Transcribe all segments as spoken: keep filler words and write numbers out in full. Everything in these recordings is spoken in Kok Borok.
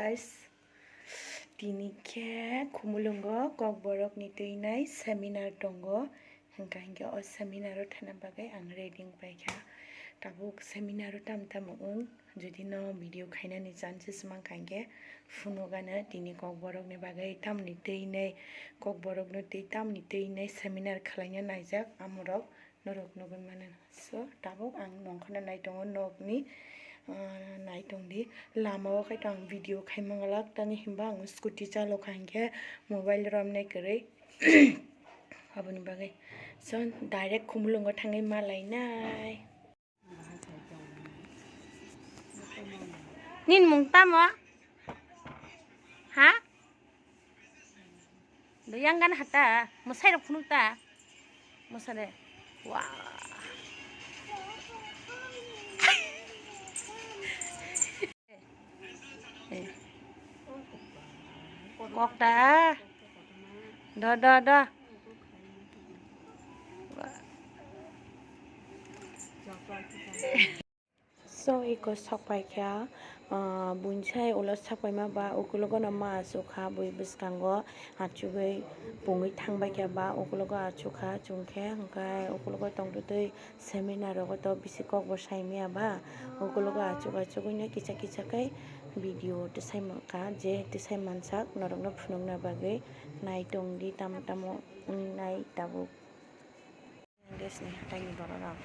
Guys, tini khe Khumulwngo Kokborokni twi nai seminar tongo, hwnkha hinkhe o seminar o thangna bagwi ang ready wng paikha. Tabuk seminar o tamo tamo wng, jodi no video khainani chances mankha hinkhe phunukgano tini Kokborokni bagwi tamni twi nai, Kokborokno twi tamni twi nai seminar khwlaina naijak amorok. Norok nugwi mano. So, tabuk ang nongkhorna nai tongo nokni, ah, nai tongdi. Lama o khai to ang video khai manglak, tani hinba ang scooty chalokha hinkhe mobile romnai kwrwi. Aboni bagwi. So, direct Khumulwngo thangwi malainai. Nini mung tamo? Ha? Do yang gan hata, mwsai rok phunuk ta. Mwsai de. Wah. Eh. Kok ta. Do, do, do. Wah. So, eko sok pai kha, ah, buini sai ulo sak paima ba ukulogo no ma achuk kha, bui bwskango achugwi pungwi thang bai kha ba ukulogo achuk kha, chwng khe hwnkhe ukulogo tongtwtwi seminar rogo to bisi kok bo sai maya ba, ukulogo achuk achugwi no kisa kisa khe video tisai mankha, je tisai mansak norokno phunukna bagwi nai tongdi tamo tamo wngnai tabuk. Desni hataini borok rok.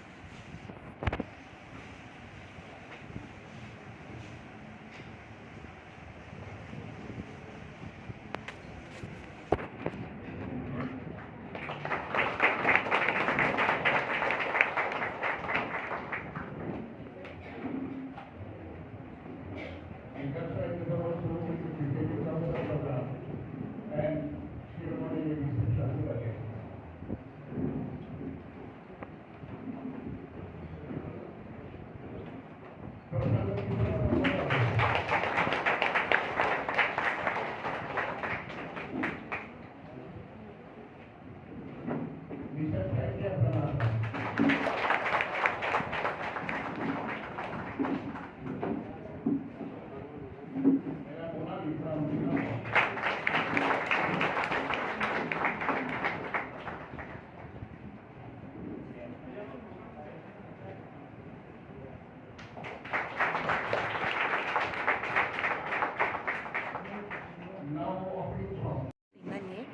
Nani?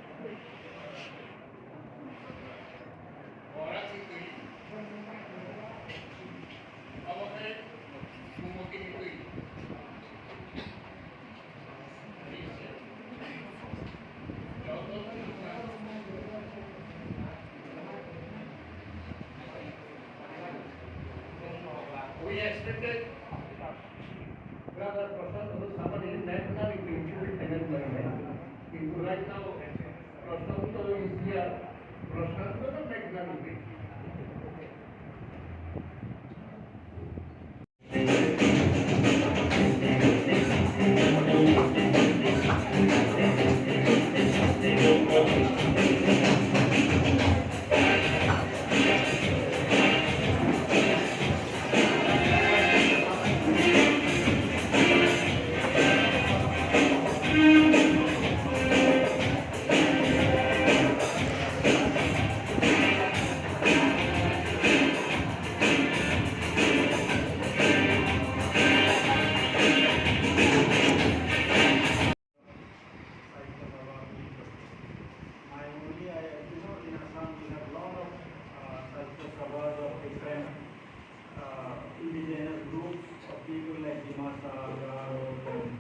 We expected Brother Prashant Samaji, National Executive Finance Manager. Kintu right now, Prashant is here. Prashant is not National Executive. Sahitya Sabha people. I only, I, you know, in Assam we have lot of, uh, Sahitya Sabhas of different, uh, indigenous groups of people like Dimasa, Garo, and,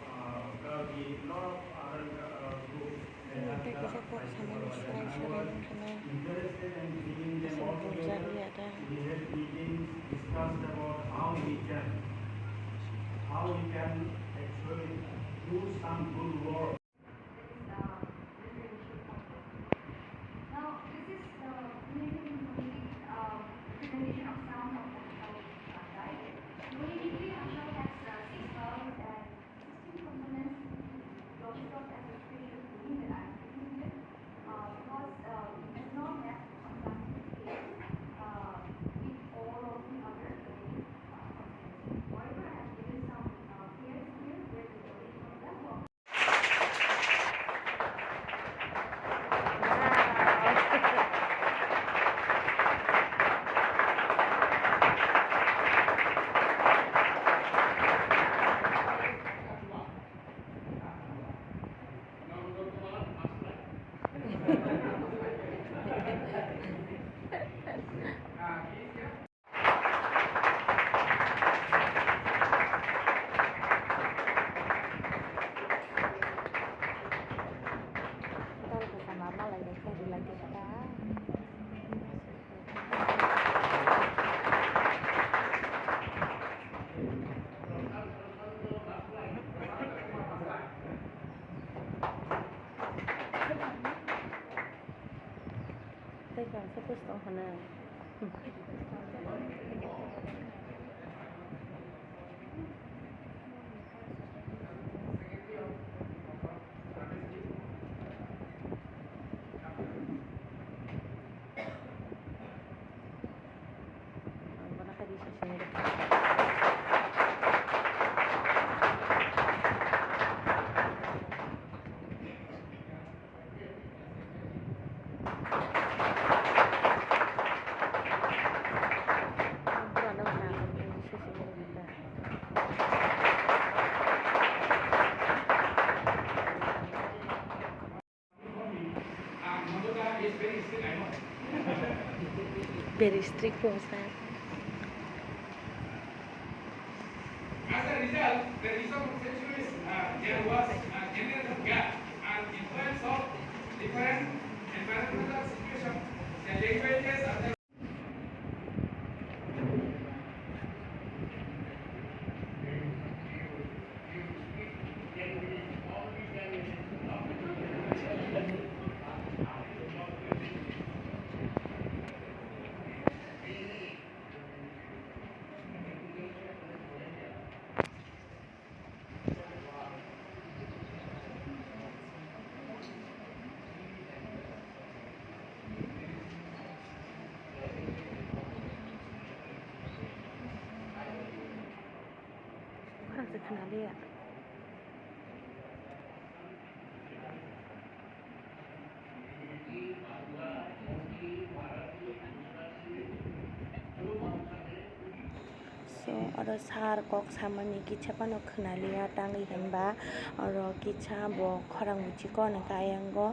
uh, Karbi, lot of other, uh, groups that have Tei kaisa kok samani swrai swrai wngkha na. Interested in bringing them all together. We had meetings, discussed about how we can, how we can actually do some good work. Now, this is the preliminary, uh, presentation of some of the, uh, guide. Basically, Ashok has, uh, six vowels and sixteen consonants. Logic of association means that I'm using it, uh, because, uh, we do not have some classification, uh, with all of the other, uh, consonants. However, I have given some, uh, pairs here where the Tei kaisa bwskango hwnwi. Very strict po sa. As a result, the result of centuries, uh, there was a general gap and influence of different environmental situations. The languages are the Khorang se khna liya. So, oro sir kok samani kisa phano khna liya, tangwi hinba oro kisa bo khorang buchiko hwnka, ayango,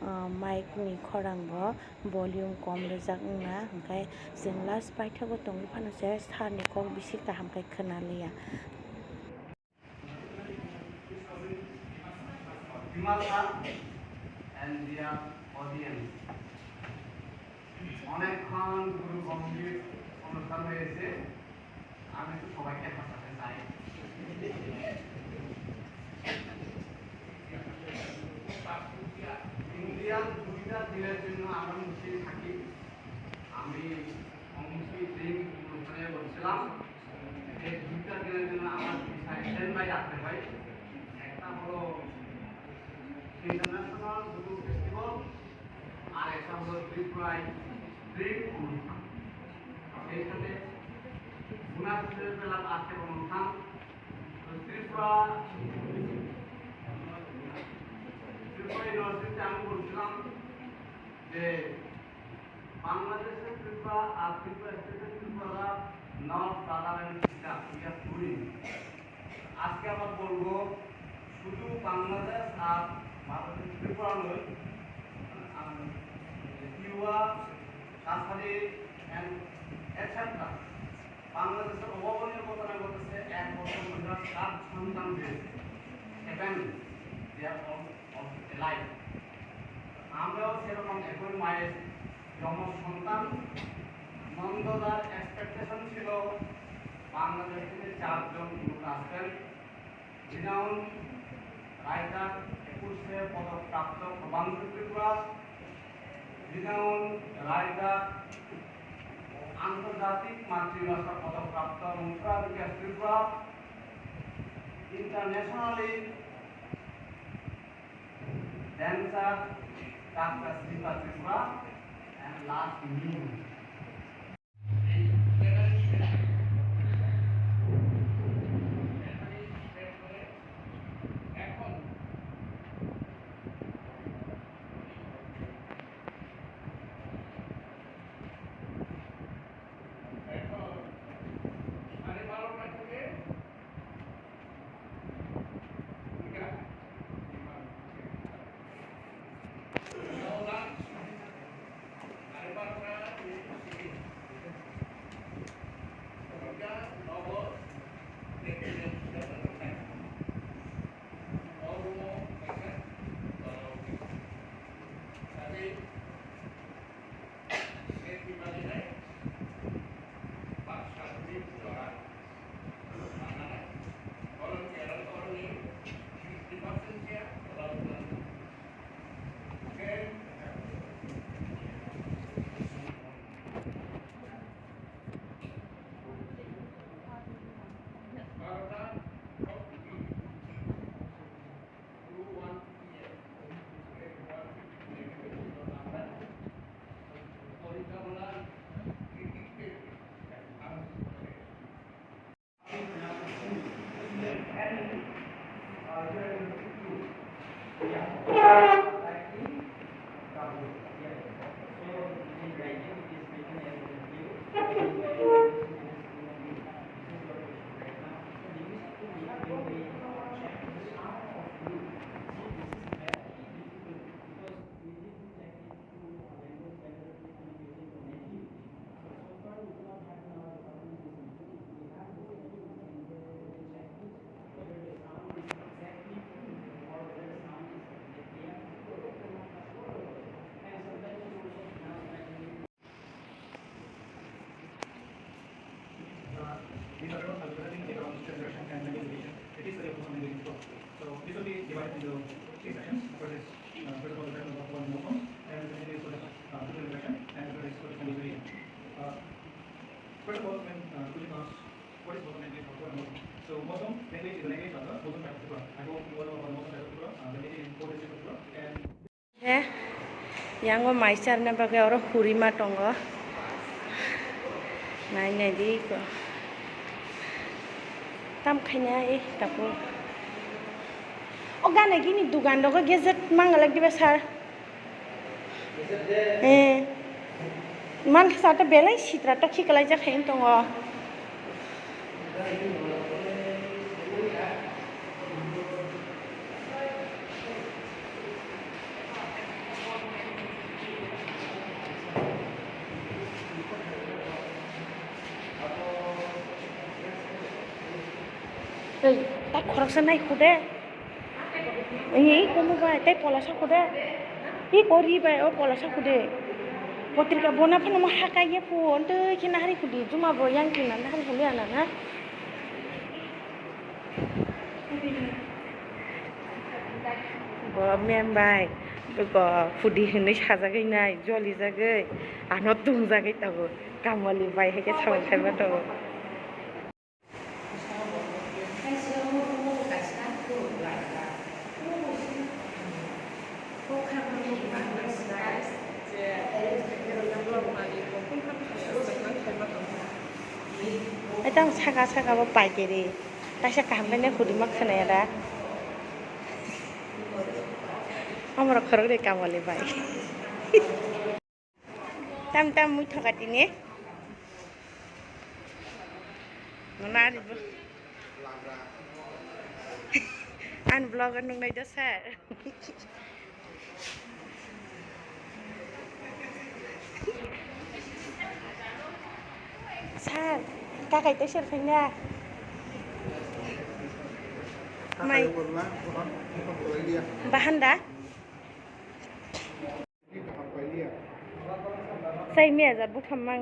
ah, mic ni khorang bo volume kom rijak wngna, hwnkhe chwng last paithago tongwi phano se sir ni kok bisi kaham khe khna liya. Dimasa and their audience. অনেকক্ষণ গুরু গম্ভীর অনুষ্ঠান হয়েছে, আমি তো সবাইকে হাসাতে চাই। ইন্ডিয়ান দুইটা দিনের জন্য আমরা মুসলিম থাকি। আমি অংশী দিন অনুষ্ঠানে বলছিলাম, এই দুইটা দিনের জন্য আমার ভিসা স্ট্যান্ড বাই রাখতে হয়। একটা হলো ইন্টারন্যাশনাল হুজুর ফেস্টিভ্যাল, আর একটা হলো ত্রিপুরায় ড্রিম অনুষ্ঠান। সেই সাথে গুণাগুণের বেলা আজকের অনুষ্ঠান। তো ত্রিপুরা, ত্রিপুরা ইউনিভার্সিটিতে আমি বলছিলাম যে বাংলাদেশের ত্রিপুরা আর ত্রিপুরা স্টেটের Tripura not brother and sister, we are twin। আজকে আবার বলবো শুধু বাংলাদেশ আর ভারতের ত্রিপুরা নয়, আম, তিওয়া, কাছাড়ি and et cetera। বাংলাদেশের অভাবনীয় ঘটনা ঘটেছে, এক বছর মহিলা সাত সন্তান হয়েছে। Even they are all, all alive। আমরাও সেরকম একই মায়ের যমজ সন্তান। নন্দদার এক্সপেকটেশন ছিল বাংলাদেশ থেকে চারজন যুবক আসবেন। Renowned writer, একুশে পদকপ্রাপ্ত প্রভাঞ্জন ত্রিপুরা, renowned writer, আন্তর্জাতিক মাতৃভাষা পদকপ্রাপ্ত মুক্তা বিকাশ ত্রিপুরা, internationally dancer ডাক্তার শ্রীপা Tripura, and last me। It is a So this will be divided into three sections. First is, uh, first of all, the title of one more song, and the second is for the, uh, total introduction, and the third is for the contemporary. Uh, first of all, when, uh, Kuji asks, what is Mosom language or what Mosom? So Mosom language is the language of the Mosom tribe of Tripura. I hope you all know about Mosom tribe of Tripura, uh, the native in four districts of Tripura, and He, yango mai charna bagwi oro hurima tongo. Nai nai di ko. Tam khaina e tapo. O gana gini dugan rogo gazette mangala diba sir. Eh. Man kha sata belai sitra ta khikalai jak hai tongo. Ei, tak khoroksa nai khude. Ei, komo bai, tei pola sa khude. Ei, kori bai, o pola sa khude. Potrika bona phano mo hakai ye phu, ontei khe nahari khudi, juma bo yang khe na nahari khudi ana na. Bo mem bai, bo khudi hinui sajagwi nai, jolijagwi, ano tungjagwi tabuk. Kamali bai hai khe samung khaima tongo. Ai tang saka saka bo paikeri, kaisa kaham khe ne hudi ma khwnaya da. Amorok khorok de kamali bai. Tam tam mui thoka tini. Nona ani vlog. Ani vlog nung nai do sir. Sir, kakai to sir khaina. Mai. Bahanda. Sai miya ja butham mang.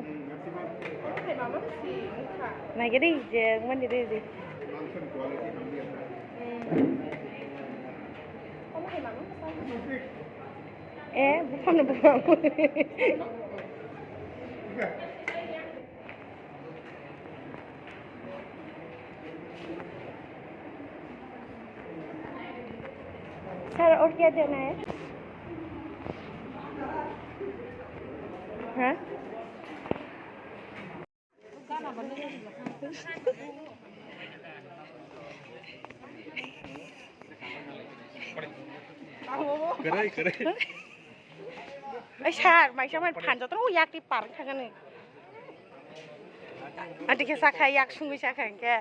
Nagiri je mani re je. Eh, buphang no buphang. Sir, और क्या देना है? हाँ? Kare, kare. Ai sir, maisa man phan jotono yak ti par thangani. Ati khe sakha yak sungwi sakha hinkhe.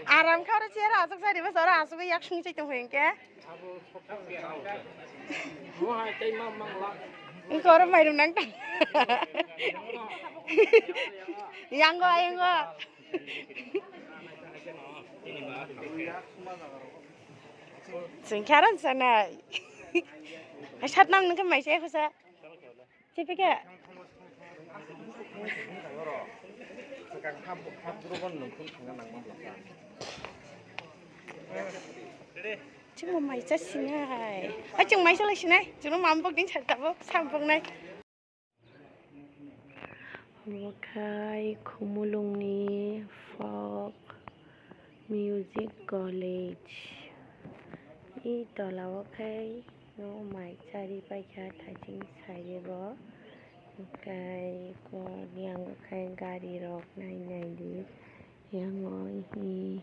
Aram kha oro chair asuk sari bas oro asuk yak sungwi chai tong hinkhe. Hinkhe oro mairum nang tong. Yango ayango. Chwng khe aro sanai. Satnam nungkhe maisa ekhosa. Chipike. Chwngbo maisa sinai. Ai chwng maisa lai sinai. Chwngno mambok din sa tabok samboknai. Omo khai Khumulwngni Folk Music College. I tola o khai o mai chari paikha thaiching saye bo. Khai ko yang khai gari rok nai nai di. Yang o hi.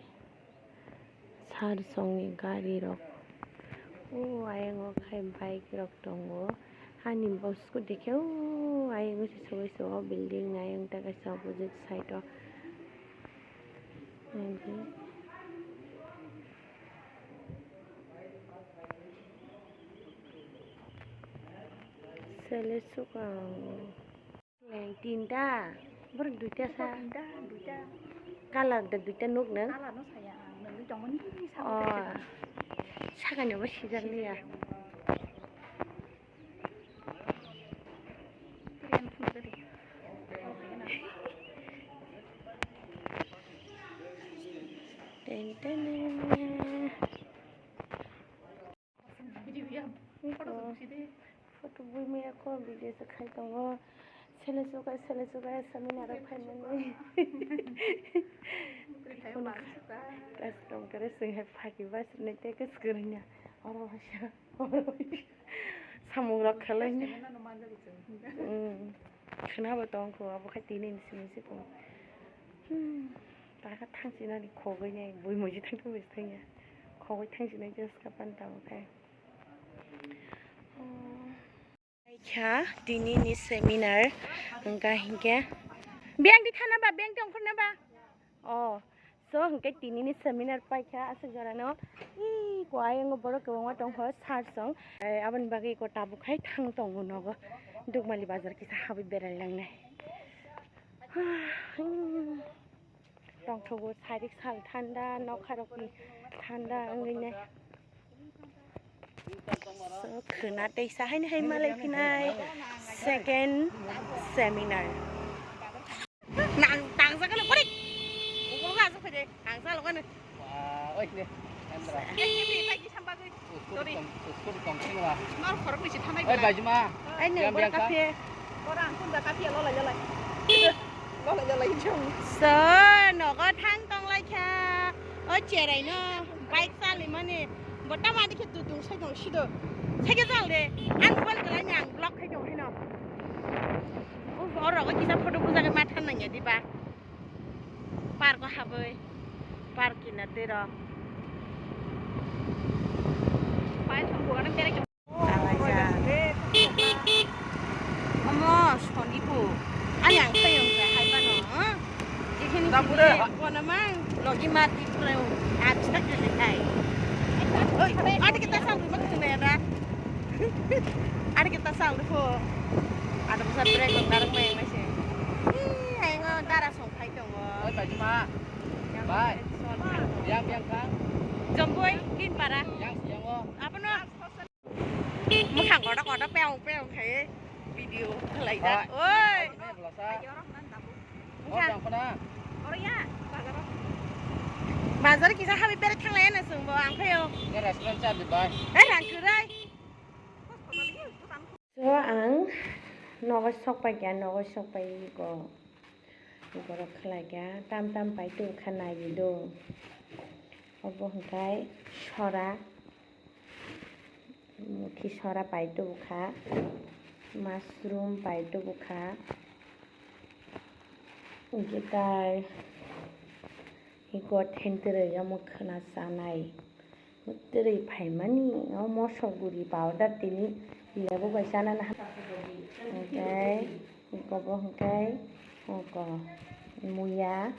Sar songni gari rok. O ayang o khai bike rok tongo. Hani bosku dekhe o ayang o se sogwi se o building ni ayang ta kaisa opposite side o. Sele suka ang. Tinta, borok duita sa. Tinta, duita. Color da duita nuk nang? Color no saya ang, nang tongmani sa. Oh, sakani bo sijak liya. Korean food tadi. Photo bui maya ko video se khai tongo. Sele suka, sele suka, seminar rok phaimani. Class tong kare sing hai phaki bas ne te ke skrenya. Oro hai. Samung rok khalai ni. Khwnabo tong kho, abo khai tini ni simi se kho. Taka thangsi nani khogoi nai, bui muji thang thang bisi thang ya. Khogoi thangsi nai just kapan tamo khai. Kha tini ni seminar hwnkha hinkhe. Beng di thana ba, beng di ongkhorna ba. Oh, so hinkhe tini ni seminar paikha aswk jora no. Ih, ko ayang borok kwbangma tongkho, sir song. Eh, aboni bagwi ko tabuk khai thang tongo nogo. Dukmali bazar kisa habwi berai langnai. Tongthogo, sarik sal thanda, nokharokni thanda wngwi nai. So, khwna teisa haino hai malai phinai second seminar. Nang tangsa kano korik. Ukul ka asuk phede, tangsa lo kano. Wah, oi ne, Chandra. Ini ini lagi sampai. Sorry. Uskur tong, uskur tong sini lah. Nor khorok ni si thanai. Oi, bajima. Ai ne, yang bor biasa. Kafe. Orang pun dah kafe lo lah, lo lah. Lo lah, lo lah, jom. So, nogo thang tong lai kha. O cherai no, bike sali mani. Bota mani khe tu tung sai dong sido. Sai khe jal de. Ang bol kala nyang block khai dong hino. O oro kisa photo buja ke mathan nang ya diba. Park o habwi, park kina twi rok. Alaijak. Omo sonibo. Ani ang tei wngkha hai phano, ha? Jekhini Tabure. Sini kono mang logi ma Tripura o. Absa khe hai. Oi, adi kita sang ma thunai da. Adi kita sang ko. Ada bisa break kok darang main masih. Ih, ayo dara song. Hai tongo. Oi, bai, ma. Yang bai. Sol. Yang, yang kha. Jomboi, Tinpara. Yang, yang o. Apa no? Mukhang kotor kotor peong peong khai video khlai da. Oi. Oi. Oi, belasa. Oh, yang kena. Oro ya, bazar o. Bazar kisa habi bere thanglai na sungbo ang phaio. Ini restoran cha di bai. Eh, rang kwrai. So, ang nogo sok pai kha, nogo sok pai go, borok khlai kha, tam tam pai tu kha nai di do. Obo hwnkhe sora, muthi sora pai tu kha, mushroom pai tu kha, hwnkhe tai iko thentrwi omo khwna chanai. Twi phaimani o mosok guri powder tini lebu bai chanani ha. Hwnkhe iko bo hwnkhe oko muya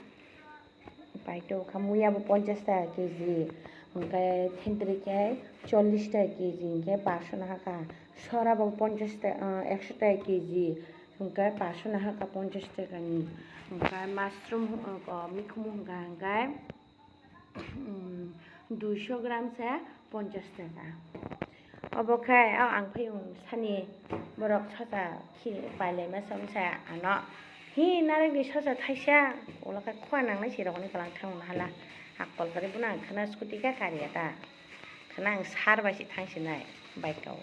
paito kha, muya bo ponchash taka kg, hwnkhe thentrwi khe chollish taka kg hwnkhe paanch sho nahaka, sora bo ponchash ta-, ah, eksho taka kg hwnkhe paanch sho nahaka ponchash taka ni, hwnkhe mushroom oko mikhumu hwnkha hwnkhe. Duisho gram se ponchash taka. Obo khe o ang phiyung sani borok sosa khi pailai masa wngsa ano. Hi narikni sosa thaisa ulo khe khua nangnai se rokni kwlang thangna hala. Akol kwrwi bono ang khwna scooty khe kariya ta. Khwna ang sar bai se thangsinai bike o.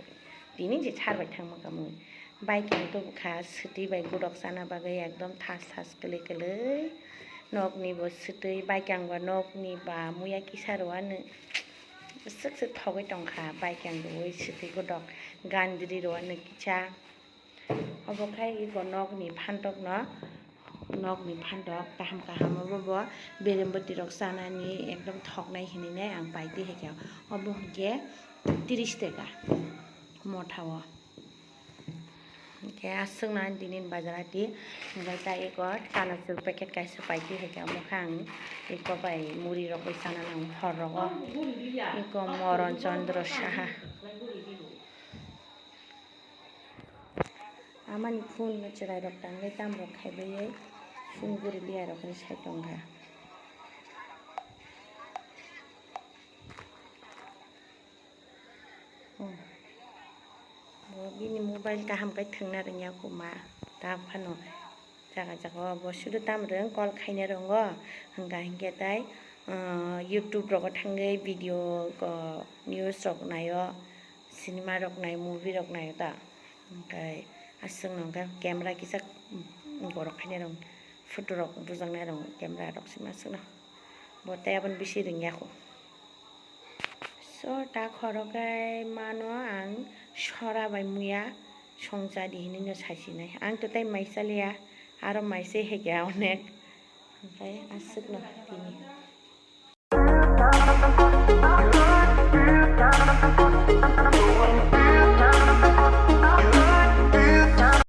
Tini je sar bai thangma kamui. Bike ang tubukha, swtwi bai gudok chana bagwi ekdom thas thas kwlwi kwlwi. Nokni bo swtwi, bike ang bo nokni ba muya kisa rwani swk swk thogwi tongkha. Bike ang rwui swtwi gudok gandri rwani kisa. Obo khai iko nokni phantok no, nokni phantok kaham kaham obo bo berembwtwi rok chanani ekdom thoknai hinwi nai ang paitwi hai khe. Obo hwnkhe tris taka motha o. Hwnkhe aswkno ani tini bazar ati, hwnkhe ta eko chanachur packet kaisa paitwi hai khe, omo khe ang eko bai muri rok bai chana nango hor rogo. Eko Moron Chandra Saha. Amani phone no chwrai rok tangwi tam rok khai baiwi phone guri liya rok hinwi sai tongkha. Hmm. Bo bini mobile kaham khe thwngna rwngya koma, ta phano jaga jaga o bo sudu tam rwng call khaina rwngo, hwnka hinkhe tai Ah, YouTube rogo thangwi video ko news rok naio, cinema rok nai, movie rok naio ta. Hwnkhe aswkno hwnkhe camera kisa borok khainai rok, photo rok bujaknai rok camera rok sima aswkno. Bo tei aboni bisi ringya kho. So ta khorokhe mano ang sora bai muya songchadi hinwi no saisinai. Ang to tei mai chaliya, aro mai se hekya onek. Hwnkhe aswkno tini.